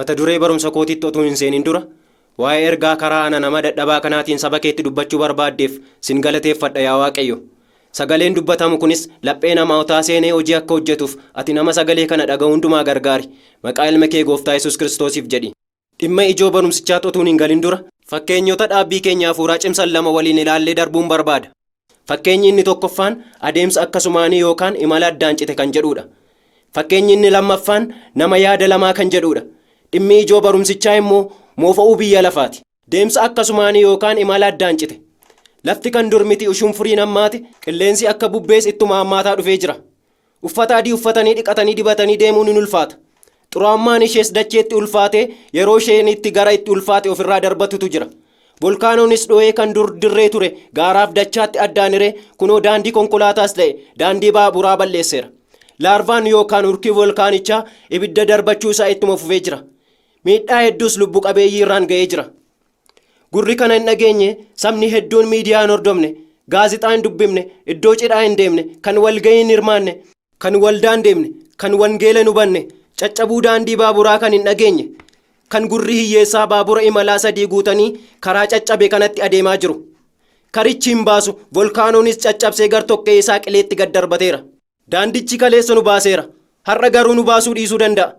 Mata duree barumsa kootiitti otuu hin seenin dura waa'ee ergaa karaa ana nama dadhabaa kanaatiin saba keetti dubbachuu barbaaddeef sin galateeffadha yaa Waaqayyo. Sagaleen dubbatamu kunis laphee namootaa seenee hojii akka hojjetuuf ati nama sagalee kana dhaga'u hundumaa gargaari. Maqaa ilma kee Gooftaa Yesuus Kiristoosiif jedhi. Dhimma ijoo barumsichaatti otuun hin galin dura fakkeenyota dhaabbii keenya hafuuraa cimsan lama waliin ilaallee darbuun barbaada. Fakkeenyi inni tokkoffaan adeemsa akkasumaanii yookaan imala addaan cite kan jedhudha. Fakkeenyi inni lammaffaan nama yaada lamaa kan jedhudha. Dhimmi ijoo barumsichaa immoo moofa'uu biyya lafaati. Deemsa akkasumaanii yookaan imala addaan cite. Lafti kan dur miti ushunfuriin hammaate, qilleensi akka bubbees ittuma hammaataa dhufee jira. Uffata adii uffatanii dhiqatanii dibatanii deemuun hin ulfaata. Xuraa'ummaan ishees dacheetti ulfaatee yeroo isheen itti gara itti ulfaate ofirraa darbatutu jira. Volkaanoonis dho'ee kan dur dirree ture gaaraaf dachaatti addaan hiree kunoo daandii konkolaataas ta'e daandii baaburaa balleesseera. Laarvaan yookaan hurkii volkaanichaa ibidda darbachuu isaa ittuma fufee jira. Miidhaa hedduus lubbu qabeeyyii irraan ga'ee jira. Gurri kana hin dhageenye, sabni hedduun miidiyaa hin hordofne, gaazexaa hin dubbifne, iddoo cidhaa hin deemne, kan walgahii hin hirmaanne, kan waldaa hin deemne, kan wangeela hin hubanne, caccabuu daandii baaburaa kan hin dhageenye, kan gurri hiyyeessaa baabura imalaa sadii guutanii karaa caccabe kanatti adeemaa jiru. Karichi hin baasu, volkaanoonis caccabsee gar tokkee isaa qileetti gad darbateera. Daandichi kaleessa nu baaseera. Har'a garuu nu baasuu dhiisuu danda'a.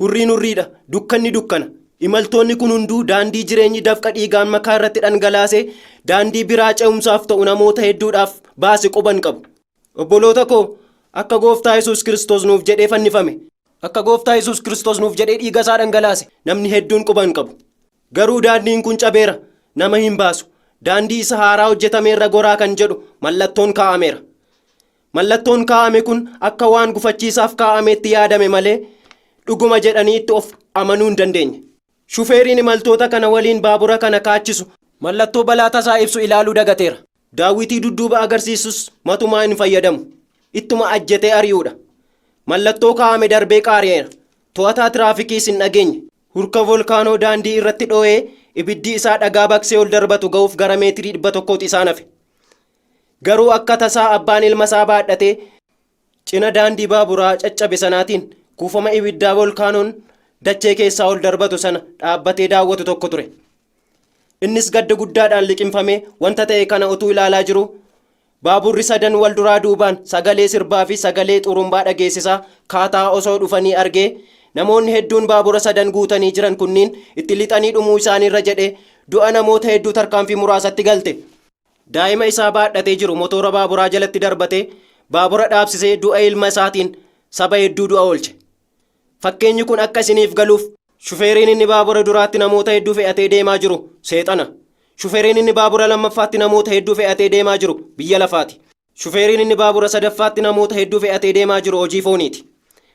Hurriin hurriidha, dukkanni dukkana. Imaltoonni kun hunduu daandii jireenyi dafqa dhiigaan makaa irratti dhangalaasee daandii biraa ce'umsaaf ta'u namoota hedduudhaaf baase quban qabu. Obboloota koo, akka Gooftaa Yesuus Kiristoos nuuf jedhee fannifame, akka Gooftaa Yesuus Kiristoos nuuf jedhee dhiiga isaa dhangalaase namni hedduun quban qabu. Garuu daandiin kun cabeera, nama hin baasu. Daandii isa haaraa hojjetameerra goraa kan jedhu mallattoon kaa'ameera. Mallattoon kaa'ame kun akka waan gufachiisaaf kaa'ameetti yaadame malee dhuguma jedhanii itti of amanuu hin dandeenye. Shufeeriin imaltoota kana waliin baabura kana kaachisu mallattoo balaa tasaa ibsu ilaaluu dagateera. Daawwitii dudduuba agarsiisus matumaa hin fayyadamu. Ittuma ajjetee ari'uudha. Mallattoo kaa'ame darbee qaari'eera. To'ataa tiraafikiis hin dhageenye. Hurka volkaanoo daandii irratti dho'ee ibiddi isaa dhagaa baqsee ol darbatu ga'uuf gara meetirii 100tti isaan hafe. Garuu akka tasaa abbaan ilma isaa baadhatee cina daandii baaburaa caccabe sanaatiin kuufama ibiddaa volkaanoon dachee keessaa ol darbatu sana dhaabbatee daawwatu tokko ture. Innis gadda guddaadhaan liqimfamee wanta ta'e kana utuu ilaalaa jiru baaburri sadan wal duraa duubaan sagalee sirbaa fi sagalee xurumbaa dhageessisaa kaataa osoo dhufanii argee namoonni hedduun baabura sadan guutanii jiran kunniin itti lixanii dhumuu isaaniirra jedhee du'a namoota hedduu tarkaanfii muraasatti galte. Daa'ima isaa baadhatee jiru motora baaburaa jalatti darbatee baabura dhaabsisee du'a ilma isaatiin saba hedduu du'a oolche. Fakkeenyi kun akka isiniif galuuf shufeeriin inni baabura duraatti namoota hedduu fe'atee deemaa jiru seexana. Shufeeriin inni baabura lammaffaatti namoota hedduu fe'atee deemaa jiru biyya lafaati. Shufeeriin inni baabura sadaffaatti namoota hedduu fe'atee deemaa jiru hojii fooniiti.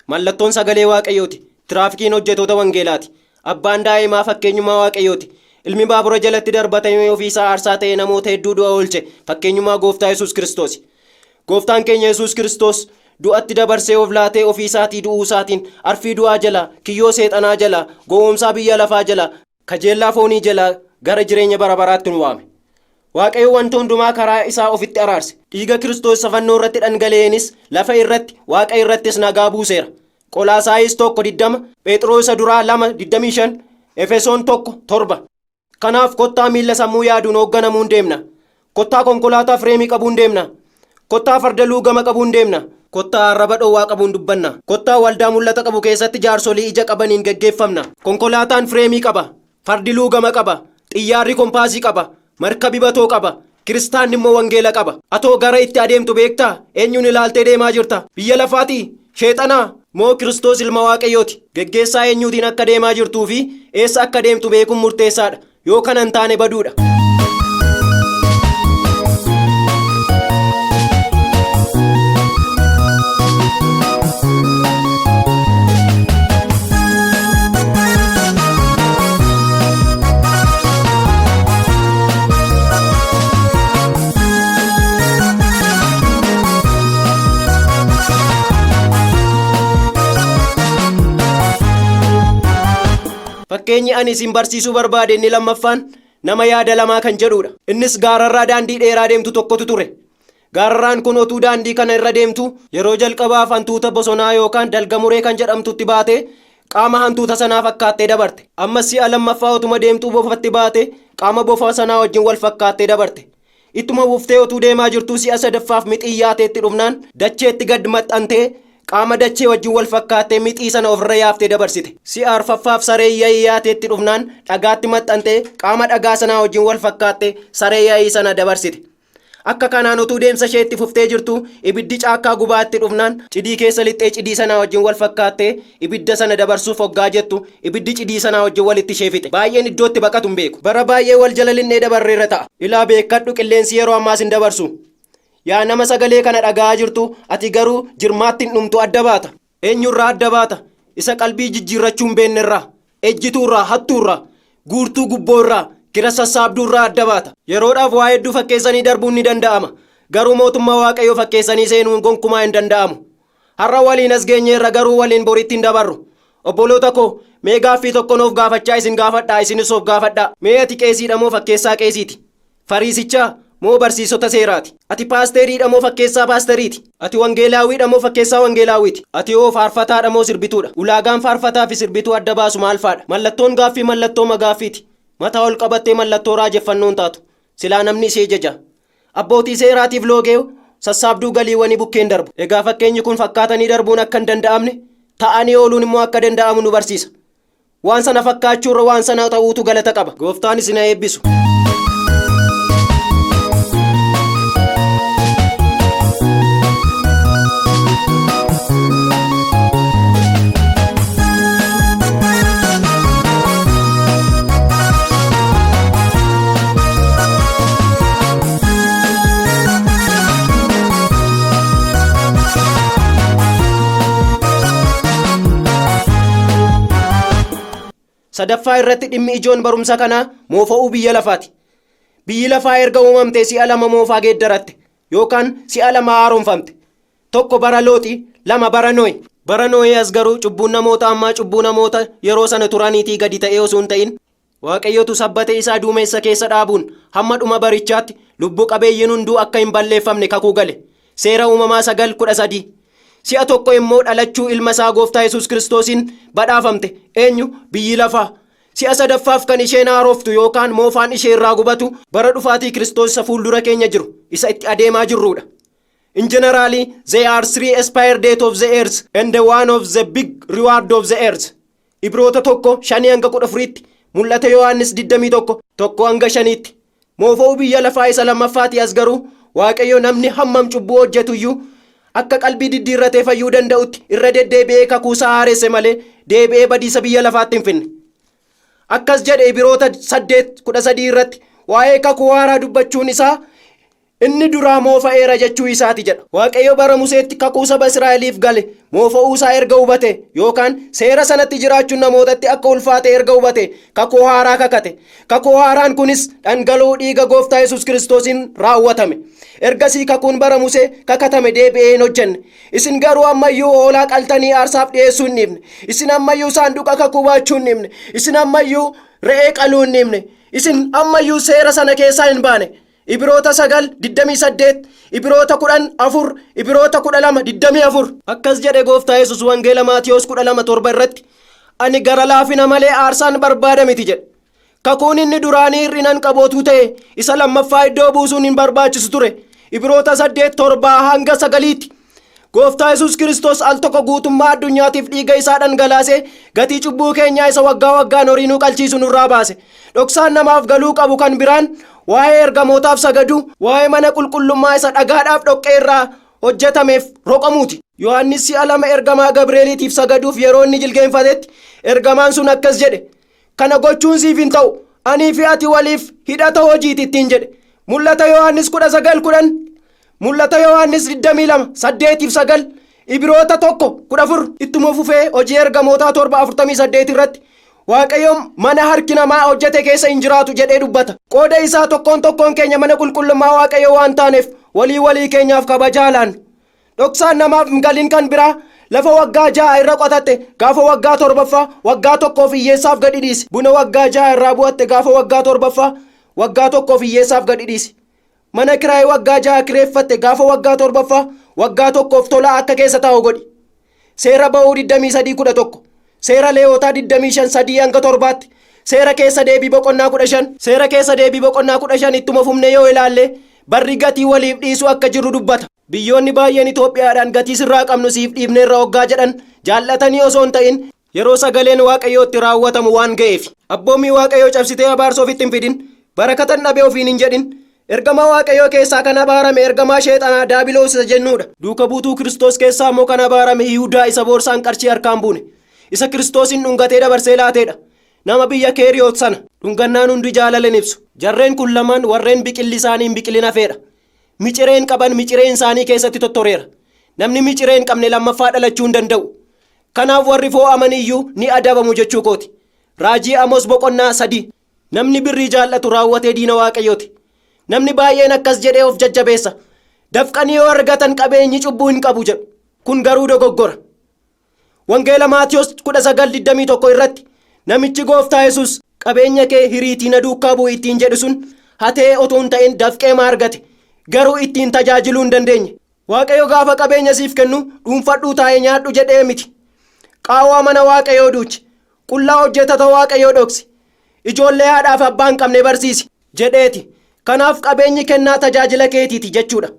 Mallattoon sagalee Waaqayyooti. Tiraafikiin hojjetoota wangeelaati. Abbaan daa'imaa fakkeenyummaa Waaqayyooti. Ilmi baabura jalatti darbatamee ofii isaa aarsaa ta'ee namoota hedduu du'a oolche fakkeenyummaa Gooftaa Yesuus Kiristoosi. Gooftaan keenya Yesuus Kiristoos du'atti dabarsee of laatee ofii isaatii du'uu isaatiin arfii du'aa jalaa, kiyyoo seexanaa jalaa, gowwoomsaa biyya lafaa jalaa, kajeellaa foonii jalaa gara jireenya bara baraatti nu waame. Waaqayyo wanta hundumaa karaa isaa ofitti araarse. Dhiiga Kiristoos isa fannoo irratti dhangala'eenis lafa irratti, waaqa irrattis nagaa buuseera. Qolaasaayis 1:20, Phexros isa duraa 2:25, Efesoon 1:7. Kanaaf kottaa miilla sammuu yaaduun hoogganamuun deemna. Kottaa konkolaataa fireemii qabuun deemna. Kottaa farda luugama qabuun deemna. Kottaa arraba dhowwaa qabuun dubbanna. Kottaa waldaa mul'ata qabu keessatti jaarsolii ija qabaniin geggeeffamna. Konkolaataan fireemii qaba. Fardi luugama qaba. Xiyyaarri kompaasii qaba. Markabi batoo qaba. Kiristaanni immoo wangeela qaba. Atoo gara itti adeemtu beektaa? Eenyuun ilaaltee deemaa jirta? Biyya lafaatii? Sheexanaa? Moo Kiristoos ilma Waaqayyooti? Geggeessaa eenyuutiin akka deemaa jirtuu fi eessa akka deemtu beekuun murteessaadha. Yoo kana hin taane baduudha. Fakkeenyi ani isin barsiisuu barbaade inni lammaffaan nama yaada lamaa kan jedhudha. Innis gaararraa daandii dheeraa deemtu tokkotu ture. Gaararraan kun otuu daandii kana irra deemtu yeroo jalqabaaf hantuuta bosonaa yookaan dalga muree kan jedhamtutti baatee Qaama hantuuta sanaa fakkaattee dabarte. Ammas si'a lammaffaa otuma deemtuu bofatti baate, qaama bofa sanaa wajjin wal fakkaattee dabarte. Ittuma buuftee otuu deemaa jirtuu si'a sadaffaaf mixii yaateetti dhufnaan dacheetti gad maxxantee qaama dachee wajjin wal fakkaattee mixii sana ofirra yaaftee dabarsite. Si'a arfaffaaf saree yaa'ii yaateetti dhufnaan dhagaatti maxxantee qaama dhagaa sanaa wajjin wal fakkaattee saree yaa'ii sana dabarsite. Akka kanaan utuu deemsa ishee itti fuftee jirtu ibiddi caakkaa gubaatti dhufnaan cidii keessa lixxee cidii sanaa wajjin wal fakkaattee ibidda sana dabarsuuf hoggaa jettu ibiddi cidii sanaa wajjin walitti ishee fixe. Baay'een iddootti baqatu hin beeku. Bara baay'ee wal jala linnee dabarreerra ta'a. Ilaa beekkadhu, qilleensi yeroo ammaas hin dabarsu. Yaa nama sagalee kana dhaga'aa jirtu, ati garuu jirmaatti hin dhumtu, adda baata. Eenyurraa adda baata? Isa qalbii jijjiirrachuu hin beeknerraa, ejjituurraa, hattuurraa, guurtuu gubboorraa, kira sassaabduurraa adda baata. Yeroodhaaf waa hedduu fakkeessanii darbuun ni danda'ama. Garuu mootummaa Waaqayyoo fakkeessanii seenuun gonkumaa hin danda'amu. Har'a waliin as geenyeerra, garuu waliin boritti hin dabarru. Obboloota koo, mee gaaffii tokko nuuf gaafachaa isin gaafadhaa, isinis of gaafadhaa. Mee ati qeesiidha moo fakkeessaa qeesiiti? Fariisichaa moo barsiisota seeraati? Ati paasteeriidha moo fakkeessaa paasteriiti? Ati wangeelaawiidha moo fakkeessaa wangeelaawiiti? Ati hoo faarfataadha moo sirbituudha? Ulaagaan faarfataa fi sirbituu adda baasu maal faadha? Mallattoon gaaffii mallattoo magaaffiiti. Mataa ol qabattee mallattoo raajeffannoon taatu. Silaa namni ishee jaja. Abbootii seeraatiif loogee sassaabduu galiiwwanii bukkeen darbu. Egaa fakkeenyi kun fakkaatanii darbuun akka hin danda'amne, ta'anii ooluun immoo akka danda'amu nu barsiisa. Waan sana fakkaachuurra waan sana ta'uutu galata qaba. Gooftaan isin haa eebbisu. Sadaffaa irratti dhimmi ijoon barumsa kanaa moofa'uu biyya lafaati. Biyyi lafaa erga uumamtee si'a lama moofaa geeddaratte yookaan si'a lama haaromfamte. Tokko bara Looxi, lama bara Nohi. Bara Nohii as garuu cubbuun namoota ammaa cubbuu namoota yeroo sana turaniitii gadi ta'ee osoo hin ta'in, Waaqayyotu sabbate isaa duumessa keessa dhaabuun hamma dhuma barichaatti lubbu qabeeyyiin hunduu akka hin balleeffamne kakuu gale. Seera Uumamaa 9:13. Si'a tokko immoo dhalachuu ilma isaa Gooftaa Yesuus Kiristoosiin badhaafamte. Eenyu? Biyyi lafaa. Si'a sadaffaaf kan isheen haaroftu yookaan moofaan ishee irraa gubatu bara dhufaatii Kiristoos isa fuuldura keenya jiru, isa itti adeemaa jirrudha. In generally, there are three expired date of the earth and the one of the big reward of the earth. Ibroota 1:5 hanga 14tti, Mul'ata Yohaannis 21 1 hanga 5tti. Moofa'uu biyya lafaa isa lammaffaati as garuu Waaqayyo namni hammam cubbuu hojjetu iyyuu akka qalbii diddiirratee fayyuu danda'utti irra deddeebi'ee kakuusaa haaresse malee deebi'ee badiisa biyya lafaatti hin finne. Akkas jedhe Ibroota 8:13 irratti, waa'ee kakuu haaraa dubbachuun isaa inni duraa moofa'eera jechuu isaati jedha. Waaqayyo bara Museetti kakuu saba Israa'eliif gale moofa'uu isaa erga hubate yookaan seera sanatti jiraachuun namootatti akka ulfaate erga hubate kakuu haaraa kakate. Kakuu haaraan kunis dhangala'uu dhiiga Gooftaa Yesuus Kiristoosiin raawwatame. Ergasii kakuun bara Musee kakatame deebi'ee hin hojjenne. Isin garuu ammayyuu hoolaa qaltanii aarsaaf dhiyeessuu hin dhiifne. Isin ammayyuu saanduqa kakuu baachuu hin dhiifne. Isin ammayyuu re'ee qaluu hin dhiifne. Isin ammayyuu seera sana keessaa hin baane. Ibroota 9:28, Ibroota 10:4, Ibroota 12:24. Akkas jedhe Gooftaa Yesus Wangeela Maatiyos 12:7 irratti, "Ani gara laafina malee aarsaan barbaada miti" jedhe. Kakuun inni duraanii hir'inan qabootuu ta'e isa lammaffaa iddoo buusuun hin barbaachisu ture. Ibroota 8:7 hanga 9tti. Gooftaa Yesus Kiristoos al tokko guutummaa addunyaatiif dhiiga isaa dhangalaasee gatii cubbuu keenyaa isa waggaa waggaan horii nu qalchiisu nurraa baase. Dhoksaan namaaf galuu qabu kan biraan waa'ee ergamootaaf sagaduu, waa'ee mana qulqullummaa isa dhagaadhaaf dhoqqee irraa hojjetameef roqamuuti. Yohaannis si'a lama ergamaa Gabreeliitiif sagaduuf yeroo inni jilgeenfatetti ergamaan sun akkas jedhe: "Kana gochuun siif hin ta'u, anii fi ati waliif hidhata hojiiti" ittiin jedhe. Mul'ata Yohaannis 19:10, Mul'ata Yohaannis 22 8 9, Ibroota 1:14. Ittuma fufee Hojii Ergamootaa 7:48 irratti Waaqayyo mana harki namaa hojjete keessa hin jiraatu jedhee dubbata. Qooda isaa tokkoon tokkoon keenya mana qulqullummaa Waaqayyo waan taaneef walii walii keenyaaf kabajaa laannu. Dhoksaan namaaf hin galin kan biraa, lafa waggaa 6 irra qotatte gaafa waggaa torbaffaa waggaa tokkoof hiyyeessaaf gadi dhiisi. Buna waggaa 6 irraa bu'atte gaafa waggaa torbaffaa waggaa tokkoof hiyyeessaaf gadi dhiisi. Mana kiraayii waggaa 6 kireeffatte gaafa waggaa torbaffaa waggaa tokkoof tolaa akka keessa taa'u godhi. Seera Ba'uu 23:11. Seera Leewotaa 25 3 hanga 7tti. Seera keessa deebii boqonnaa 15. Seera keessa deebii boqonnaa 15 ittuma fufnee yoo ilaalle barri gatii waliif dhiisuu akka jiru dubbata. Biyyoonni baay'een Itoophiyaadhaan gatii sirraa qabnu siif dhiibneerra hoggaa jedhan jaallatanii osoo hin ta'in yeroo sagaleen Waaqayyoo itti raawwatamu waan ga'eef. Abboommii Waaqayyoo cabsitee abaarsa ofitti hin fidin. Barakatan dhabe ofiin hin jedhin. Ergamaa Waaqayyoo keessaa kan abaarame ergamaa sheexanaa Daabiloos isa jennuudha. Duuka buutuu Kiristoos keessaa immoo kan abaarame Yihudaa isa boorsaan qarshii harkaan buune. Isa Kiristoosin dhungatee dabarsee laateedha. Nama biyya Keeriyoot sana. Dhungannaan hundi jaalala hin ibsu. Jarreen kun lamaan warreen biqilli isaanii hin biqilin hafeedha. Micireen qaban micireen isaanii keessatti tottoreera. Namni miciree hin qabne lammaffaa dhalachuu hin danda'u. Kanaaf warri foo'aman iyyuu ni adabamu jechuu kooti. Raajii Amos boqonnaa 3. Namni birrii jaallatu raawwatee diina Waaqayyooti. Namni baay'een akkas jedhee of jajjabeessa. Dafqanii yoo argatan qabeenyi cubbuu hin qabu jedhu. Kun garuu dogoggora. Wangeela Maatiyos 19:21 irratti namichi Gooftaa Yesuus qabeenya kee hiriitii na duukaa bu'i ittiin jedhu sun hatee otoo hin ta'in dafqee ma argate. Garuu ittiin tajaajiluu hin dandeenye. Waaqayyo gaafa qabeenya siif kennu dhuunfadhuu taa'ee nyaadhu jedhee miti. Qaawwaa mana Waaqayyoo duuchi. Qullaa hojjetata Waaqayyoo dhoksi. Ijoollee haadhaaf abbaa hin qabne barsiisi jedheeti. Kanaaf qabeenyi kennaa tajaajila keetiiti jechuudha.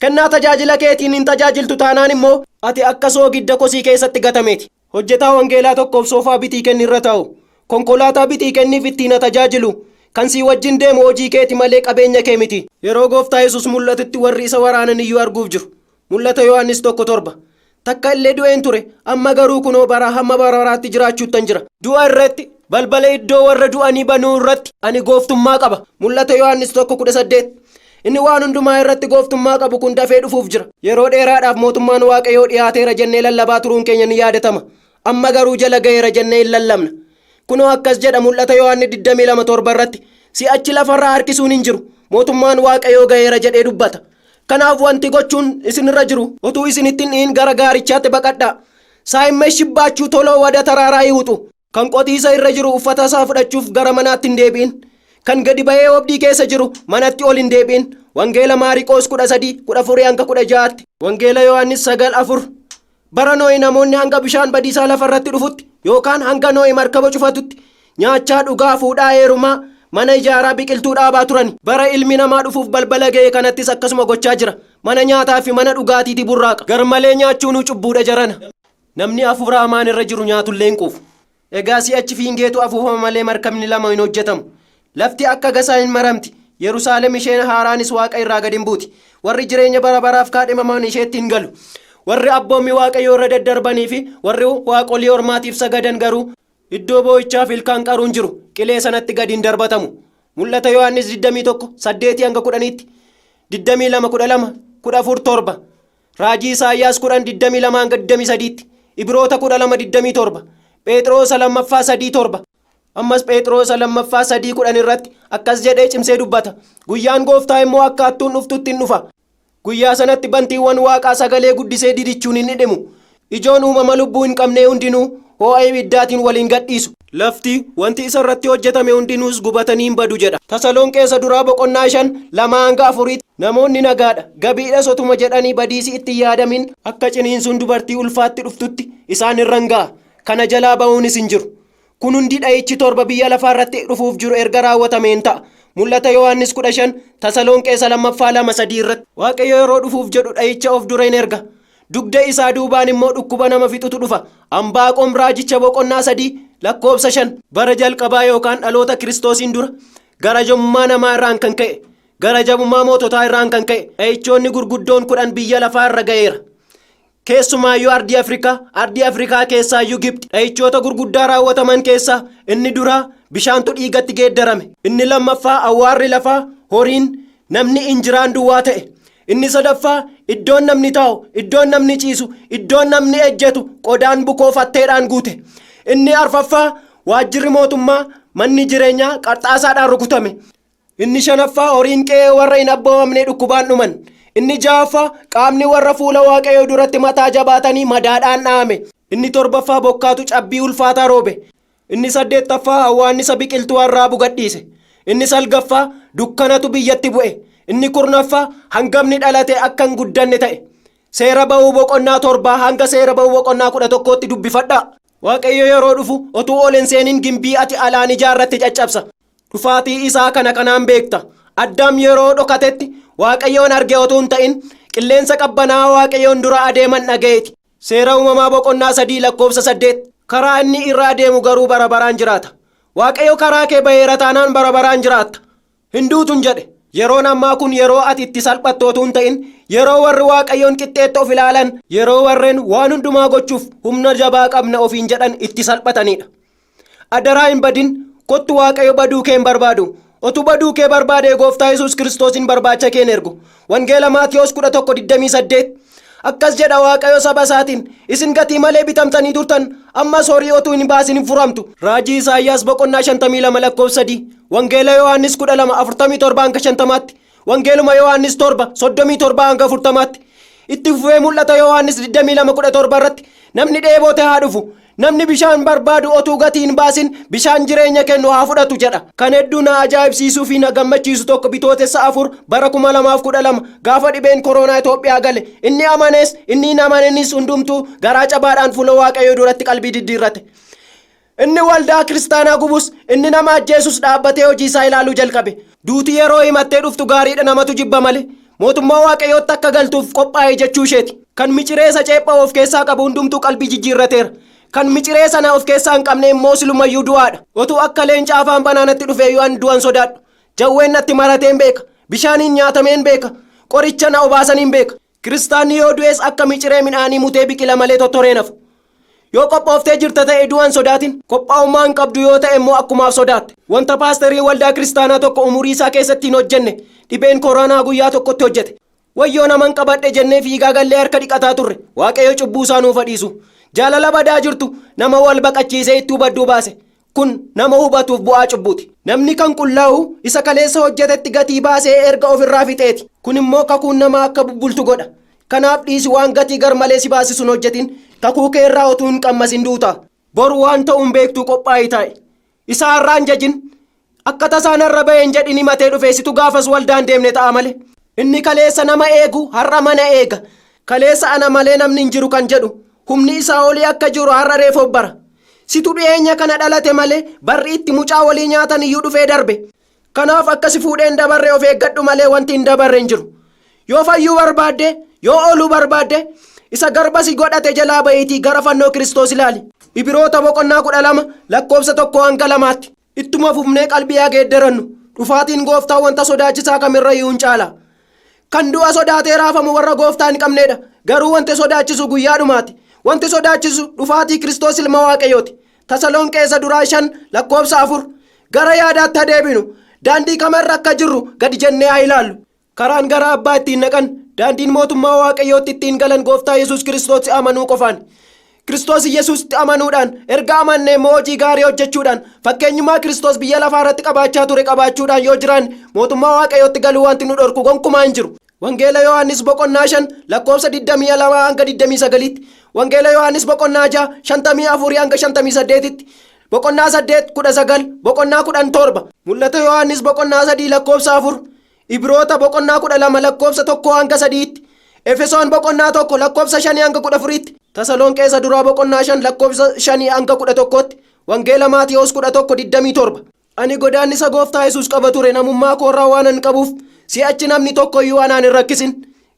Kennaa tajaajila keetiin hin tajaajiltu taanaan immoo ati akka soogidda kosii keessatti gatameeti. Hojjetaa wangeelaa tokkoof soofaa bitii kenni irra taa'u. Konkolaataa bitii kenniif ittiin haa tajaajilu. Kan sii wajjin deemu hojii keeti malee qabeenya kee miti. Yeroo Gooftaa Yesuus mul'atutti warri isa waraanan iyyuu arguuf jiru. Mul'ata Yohaannis 1:7. Takka illee du'een ture, amma garuu kunoo bara hamma bara baraatti jiraachuuttan jira. Du'a irratti, balbala iddoo warra du'anii banuu irratti ani gooftummaa qaba. Mul'ata Yohaannis 1:18. Inni waan hundumaa irratti gooftummaa qabu kun dafee dhufuuf jira. Yeroo dheeraadhaaf mootummaan Waaqayyoo dhiyaateera jennee lallabaa turuun keenya ni yaadatama. Amma garuu jala ga'eera jennee hin lallabna. Kunoo akkas jedha Mul'ata Yohaannis 22:7 irratti, si'achi lafarraa harkisuun hin jiru, mootummaan Waaqayyoo ga'eera jedhee dubbata. Kanaaf wanti gochuun isinirra jiru utuu isinitti hin dhi'in gara gaarichaatti baqadhaa. Saayimmeeshibbaachuu toloo wada taraaraa hiwuxu. Kan qotiisa irra jiru uffata isaa fudhachuuf gara manaatti hin deebi'in. Kan gadi ba'ee oobdii keessa jiru manatti ol hin deebi'in. Wangeela Maariqoos 13, 14 hanga 16tti. Wangeela Yohaannis 9, 4. Bara Nohi namoonni hanga bishaan badiisaa lafa irratti dhufutti yookaan hanga Nohi markaba cufatutti nyaachaa, dhugaa, fuudhaa, heerumaa, mana ijaaraa, biqiltuu dhaabaa turani. Bara ilmi namaa dhufuuf balbala ga'e kanattis akkasuma gochaa jira. Mana nyaataa fi mana dhugaatiiti burraaqa. Garmalee nyaachuunuu cubbuudha jarana. Namni hafuura hamaan irra jiru nyaatullee hin quufu. Egaa si'achi fiingeetu afuufama malee markabni lama hin hojjetamu. Lafti akka gasaa hin maramti. Yerusaalem isheen haaraanis waaqa irraa gad hin buuti. Warri jireenya bara baraaf kaadhimaman isheetti hin galu. Warri abboommii Waaqayyoo irra daddarbanii fi warri waaqolii ormaatiif sagadan garuu iddoo boo'ichaaf ilkaan qaruun jiru qilee sanatti gad hin darbatamu. Mul'ata Yohaannis 21, 8 hanga 10tti, 22, 12, 14, 7. Raajii Isaayyaas 10, 22 hanga 23tti, Ibiroota 12, 27, Pheexiroosa lammaffaa 3, 7. Ammas Pheexiroosa lammaffaa 3, 10 irratti akkas jedhee cimsee dubbata. Guyyaan Gooftaa immoo akka hattuun dhuftutti hin dhufa. Guyyaa sanatti bantiiwwan waaqaa sagalee guddisee didichuun hin dhidhimu. Ijoon uumama lubbuu hin qabnee hundinuu ho'a ibiddaatiin waliin gadhiisu. Lafti, wanti isa irratti hojjetame hundinuus gubatanii hin badu jedha. Tasalonqee isa duraa boqonnaa 5, 2 hanga 4tti. Namoonni nagaadha, gabiidhas otuma jedhanii badiisi itti hin yaadamin akka ciniinsuun dubartii ulfaatti dhuftutti isaan irra hin ga'a. Kana jalaa ba'uunis hin jiru. Kun hundi dha'ichi 7 biyya lafaa irratti dhufuuf jiru erga raawwatameen ta'a. Mul'ata Yohaannis 15, Tasalonqee isa lammaffaa 2, 3 irratti. Waaqayyo yeroo dhufuuf jedhu dha'icha of dura hin erga. Dugda isaa duubaan immoo dhukkuba nama fixutu dhufa. Anbaaqom raajicha boqonnaa 3, lakkoofsa 5. Bara jalqabaa yookaan dhaloota Kiristoosiin dura gara jabummaa namaa irraan kan ka'e, gara jabummaa moototaa irraan kan ka'e, dha'ichoonni gurguddoon 10 biyya lafaa irra ga'eera. Keessumaayyuu ardii Afrikaa, ardii Afrikaa keessaayyuu Gibxi. Dha'ichoota gurguddaa raawwataman keessaa inni duraa bishaantu dhiigatti geeddarame. Inni lammaffaa awwaarri lafaa, horiin, namni injiraan duwwaa ta'e. Inni sadaffaa iddoon namni taa'u, iddoon namni ciisu, iddoon namni ejjetu qodaan bukoo fatteedhaan guute. Inni arfaffaa waajjirri mootummaa, manni jireenyaa qarxaasaadhaan rukutame. Inni shanaffaa horiin qe'ee warra hin abboomamnee dhukkubaan dhuman. Inni ja'affaa qaamni warra fuula Waaqayyoo duratti mataa jabaatanii madaadhaan dha'ame. Inni torbaffaa bokkaatu cabbii ulfaataa roobe. Inni saddeettaffaa hawwaannisa biqiltuu arraabu gadhiise. Inni salgaffaa dukkanatu biyyatti bu'e. Inni kurnaffaa hangafni dhalate akka hin guddanne ta'e. Seera ba'uu boqonnaa 7 hanga seera ba'uu boqonnaa 11tti dubbifadhaa. Waaqayyo yeroo dhufu otuu ol hin seenin gimbii ati alaan ijaarratte caccabsa. Dhufaatii isaa kana kanaan beekta. Addaam yeroo dhokatetti Waaqayyoon arge otuu hin ta'in qilleensa qabbanaa Waaqayyoon dura adeeman dhaga'eeti. Seera Uumamaa boqonnaa 3 lakkoofsa 8. Karaa inni irra adeemu garuu bara baraan jiraata. Waaqayyo karaa kee baheera taanaan bara baraan jiraatta. Hin duutun jedhe. Yeroon ammaa kun yeroo ati itti salphattu otuu hin ta'in yeroo warri Waaqayyoon qixxeetti of ilaalan, yeroo warreen waan hundumaa gochuuf humna jabaa qabna ofiin jedhan itti salphatanidha. Adaraa hin badin, kottu. Waaqayyo baduu kee hin barbaadu. Otuu baduu kee barbaade Gooftaa Yesuus Kiristoosin barbaacha kee hin ergu. Wangeela Maatiyos 11:28 akkas jedha: Waaqayyo saba isaatiin, "Isin gatii malee bitamtanii turtan, ammas horii otuu hin baasin hin furamtu." Raajii Isaayyaas boqonnaa 52 lakkoofsa 3, Wangeela Yohaannis 12:47 hanga 50tti, Wangeeluma Yohaannis 7:37 hanga 40tti. Itti fufee Mul'ata Yohaannis 22:17 irratti, "Namni dheebote haa dhufu, namni bishaan barbaadu otuu gatii hin baasin bishaan jireenya kennu haa fudhatu" jedha. Kan hedduu na ajaa'ibsiisuu fi na gammachiisu tokko, Bitootessa 4 bara 2012 gaafa dhibeen koronaa Itoophiyaa gale, inni amanes inni hin amanenis hundumtuu garaa cabaadhaan fuula Waaqayyoo duratti qalbii diddiirrate. Inni waldaa kiristaanaa gubus, inni nama ajjeesus dhaabbatee hojii isaa ilaaluu jalqabe. Duuti yeroo himattee dhuftu gaariidha, namatu jibba malee. Mootummaa Waaqayyootti akka galtuuf qophaa'e jechuu isheeti. Kan miciree isa ceephaa of keessaa qabu hundumtuu qalbii jijjiirrateera. Kan miciree sana of keessaa hin qabne immoo silumayyuu du'aadha. Otuu akka leenca afaan banaanatti dhufee yoo an du'an sodaadhu. Jawween natti marateen beeka. Bishaaniin nyaatameen beeka. Qoricha na obaasaniin beeka. Kiristaanni yoo du'es akka miciree midhaanii mutee biqila malee tottoree nafu. Yoo qophooftee jirta ta'e du'an sodaatin. Qophaa'ummaa hin qabdu yoo ta'e immoo akkumaaf sodaatte. Wanta paasterii waldaa kiristaanaa tokko umurii isaa keessatti hin hojjenne dhibeen koronaa guyyaa tokkotti hojjete. Wayyoo, naman qabadhe jennee fiigaa gallee harka dhiqataa turre. Waaqayyo cubbuu isaa nuuf dhiisu. Jaalala badaa jirtu nama wal baqachiisee itti hubadduu baase. Kun nama hubatuuf bu'aa cubbuuti. Namni kan qullaa'u isa kaleessa hojjetetti gatii baasee erga ofirraa fixeeti. Kun immoo kakuun namaa akka bubbultu godha. Kanaaf dhiisi, waan gatii gar malee si baasisu hin hojjetin. Kakuu kee irraa utuu hin qammasin duuta. Boru waan ta'uun beektuu, qophaa'ii taa'e. Isaa har'aan jajin. Akka tasaan har'a baheen jedhin, himatee dhufe situ gaafas waldaan deemne ta'a malee. Inni kaleessa nama eegu har'a mana eega. Kaleessa ana malee namni hin jiru kan jedhu humni isaa olii akka jiru har'a reefoof bara. Situ dhiyeenya kana dhalate malee barri itti mucaa walii nyaatan iyyuu dhufee darbe. Kanaaf akka si fuudhee hin dabarre of eeggadhu malee wanti hin dabarre hin jiru. Yoo fayyuu barbaadde, yoo ooluu barbaadde, isa garba si godhate jalaa bahiitii gara fannoo Kiristoos ilaali. Ibiroota boqonnaa 12 lakkoofsa 1 hanga 2tti. Ittuma fufnee qalbii haa geeddarannu. Dhufaatiin Gooftaa wanta sodaachisaa kamirra iyyuu hin caala. Kan du'a sodaatee raafamu warra Gooftaa hin qabneedha. Garuu wanti sodaachisu guyyaa dhumaati. Wanti sodaachisu dhufaatii Kiristoos ilma Waaqayyooti. Tasalonqeessa duraa 5 lakkoofsa 4. Gara yaadaatti adeeminu. Daandii kamarra akka jirru gadi jennee haa ilaallu. Karaan gara Abbaa ittiin naqan, daandiin mootummaa Waaqayyootti ittiin galan Gooftaa Yesuus Kiristoos amanuu qofaan. Kiristoos Yesuusitti amanuudhaan, erga amanne immoo hojii gaarii hojjechuudhaan, fakkeenyummaa Kiristoos biyya lafaa irratti qabaachaa ture qabaachuudhaan yoo jiraan, mootummaa Waaqayyootti galuu wanti nu dhorku gonkumaa hin jiru. Wangeela Yohaannis boqonnaa 5 lakkoofsa 22 hanga 29tti, Wangeela Yohaannis boqonnaa 6 54 hanga 58tti, boqonnaa 8 19, boqonnaa 10 7, Mul'ata Yohaannis boqonnaa 3 lakkoofsa 4, Ibroota boqonnaa 12 lakkoofsa 1 hanga 3tti, Efesoon boqonnaa 1 lakkoofsa 5 hanga 14tti, Tasalonqeessa duraa boqonnaa 5 lakkoofsa 5 hanga 11tti, Wangeela Maatiyoos 11 27. Ani godaannisa Gooftaa Yesuus qaba ture namummaa koorraa waan an qabuuf si'achi namni tokko iyyuu anaan hin rakkisin.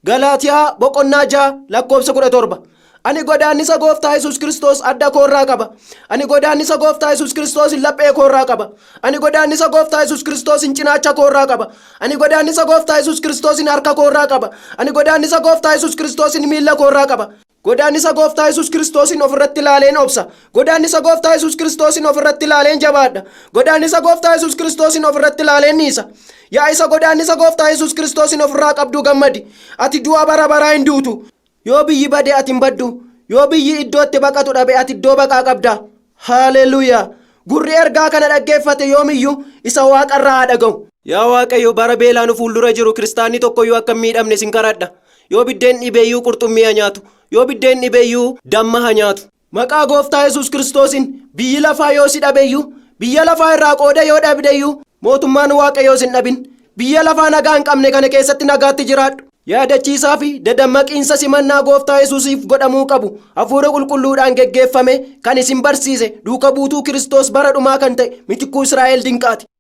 Galaatiyaa boqonnaa 6 lakkoofsa 17. Ani godaannisa Gooftaa Yesuus Kiristoos adda koorraa qaba. Ani godaannisa Gooftaa Yesuus Kiristoos laphee koorraa qaba. Ani godaannisa Gooftaa Yesuus Kiristoos cinaacha koorraa qaba. Ani godaannisa Gooftaa Yesuus Kiristoos harka koorraa qaba. Ani godaannisa Gooftaa Yesuus Kiristoos miilla koorraa qaba. Godaannisa Gooftaa Yesuus Kiristoosin ofirratti ilaaleen obsa. Godaannisa Gooftaa Yesuus Kiristoosin ofirratti ilaaleen jabaadha. Godaannisa Gooftaa Yesuus Kiristoosin ofirratti ilaaleen dhiisa. Yaa isa godaannisa Gooftaa Yesuus Kiristoosin ofirraa qabduu, gammadi. Ati du'a bara baraa hin duutu. Yoo biyyi bade ati hin baddu. Yoo biyyi iddoo itti baqatu dhabe ati iddoo baqaa qabda. Haaleluuyaa! Gurri ergaa kana dhaggeeffate yoomiyyuu isa Waaqarraa haa dhaga'u. Yaa Waaqayyo, bara beelaa nu fuuldura jiru kiristaanni tokkoyyuu akka hin miidhamne sin kadhadha. Yoo biddeen dhibeeyyuu qurxummii haa nyaatu. Yoo biddeen dhibeeyyuu damma haa nyaatu. Maqaa Gooftaa Yesuus Kiristoosiin biyyi lafaa yoo si dhabeyyuu, biyya lafaa irraa qooda yoo dhabdeyyuu, mootummaan Waaqayyoo sin dhabin. Biyya lafaa nagaa hin qabne kana keessatti nagaatti jiraadhu. Yaadachiisaa fi dadammaqiinsa simannaa Gooftaa Yesuusiif godhamuu qabu hafuura qulqulluudhaan geggeeffame kan isin barsiise duuka buutuu Kiristoos bara dhumaa kan ta'e Mitikkuu Israa'el Dinqaati.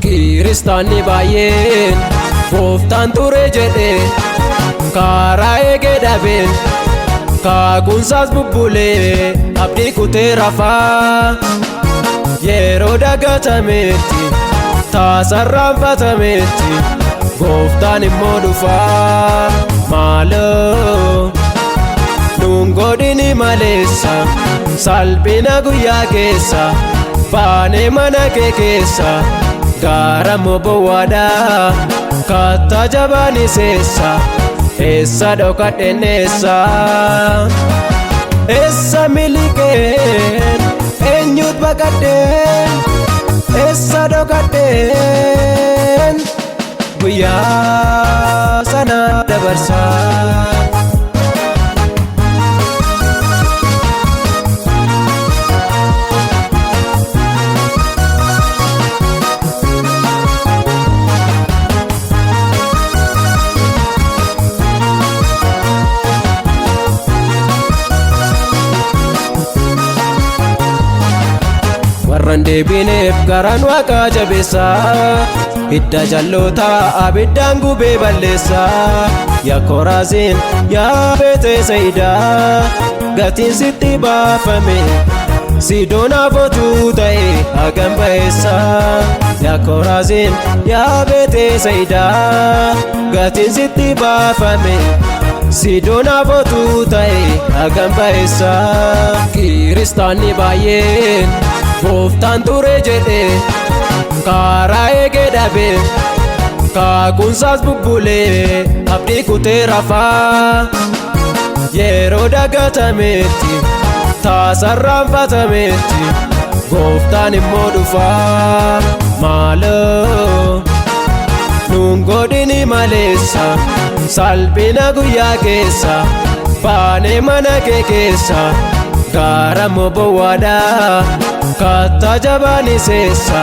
Kiristaanni baay'een gooftaan ture jedhee karaa eegee dhabeen kaakunsaas bubbulee abdii kutee rafaa yeroo dagatametti taasarraanfatametti gooftaan immoo dhufaa maaloo nuun godhini maleessa salphina guyyaa keessa baanee mana kee keessa. Gaara bowwaadha kattaa jabaan seessa eessa dhokadheen eessa eessa miliqeen eenyuut baqadheen eessa dhokadheen guyyaa sana dabarsaa. Warran deebineef garaan waaqaa jabeessa hidda jallootaa abiddaan gubee balleessa yaa Koraasiin yaa Beetesaayidaa gatiin sitti baafame Sidoonaaf otuu ta'e hagam ba'eessa yaa Koraasiin yaa Beetesaayidaa gatiin sitti baafame Sidoonaaf otuu ta'e hagam ba'eessa. Kiristaanni baay'een gooftaan ture jedhee karaa eegee dhabee kaakunsaas bubbulee abdii kutee rafaa yeroo dagatametti taasarraanfatametti gooftaan immoo dhufaa maaloo nuun godhini maleessa salphina guyyaa keessa baanee mana kee keessa gaara bowwaadha kattaa jabaan seessa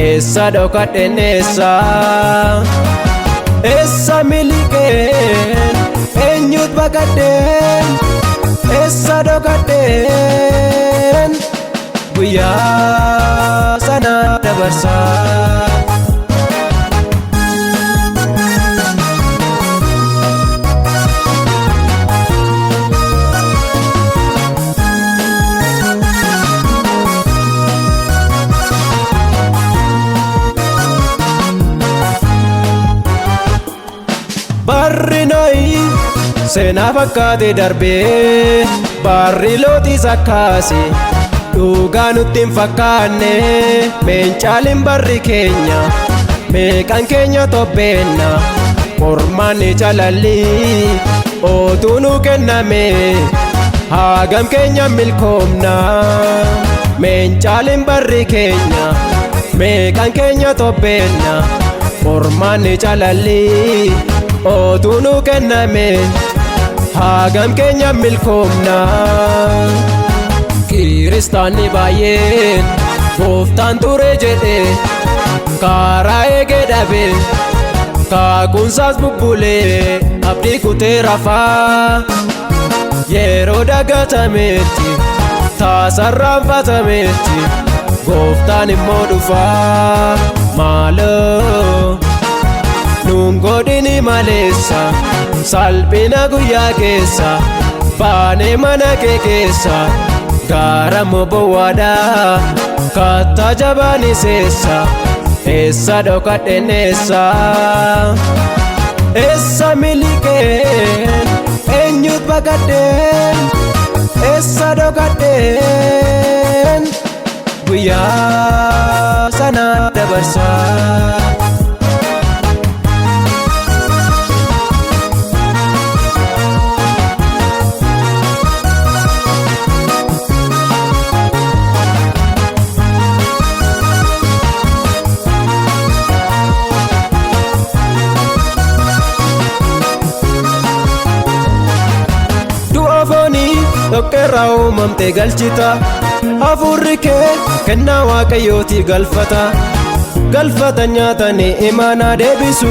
eessa dhokadheen eessa eessa miliqeen eenyuut baqadheen eessa dhokadheen guyyaa sana dabarsaa. Barri Nohi seenaa fakkaate darbee barri Looxis akkaase dhugaa nutti hin fakkaanne meencaaliin barri keenya meeqan keenya tobbeenna qormaanni calallii otuu nu kenname hagam keenya milkoomna meencaaliin barri keenya meeqan keenya tobbeenna qormaanni calallii otuu nu kenname hagam keenya milkoomna. Kiristaanni baay'een gooftaan ture jedhee karaa eegee dhabee kaakunsaas bubbulee abdii kutee rafaa yeroo dagatametti taasarraanfatametti gooftaan immoo dhufaa maaloo nuun godhini maleessa salphina guyyaa keessa baanee mana kee keessa gaara bowwaadha kattaa jabaan seessa eessa dhokadheen eessa eessa miliqeen eenyuut baqadheen eessa dhokadheen guyyaa sana dabarsaa. Dhoqqeerraa uumamte galchita. Hafuurri kee kennaa Waaqayyooti galfata. Galfata nyaatanii imaanaa deebisu.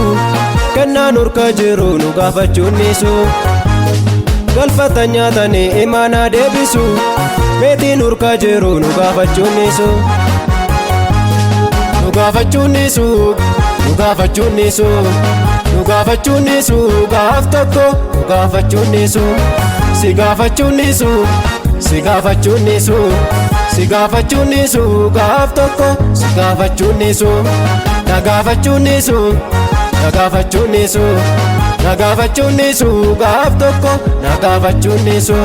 Kennaan urka jiru nu gaafachuunnisu. Galfata nyaatanii imaanaa deebisu. Meetiin urka jiru nu gaafachuunnisu. Nu gaafachuunnisu. Nu gaafachuunnisu. Nu gaafachuunnisu gaaf tokko nu gaafachuunnisu. Si gaafachuunnisu. Si gaafachuunnisu. Si gaafachuunnisu gaaf tokko si gaafachuunnisu. Na gaafachuunnisu. Na gaafachuunnisu. Na gaafachuunnisu gaaf tokko na gaafachuunnisu.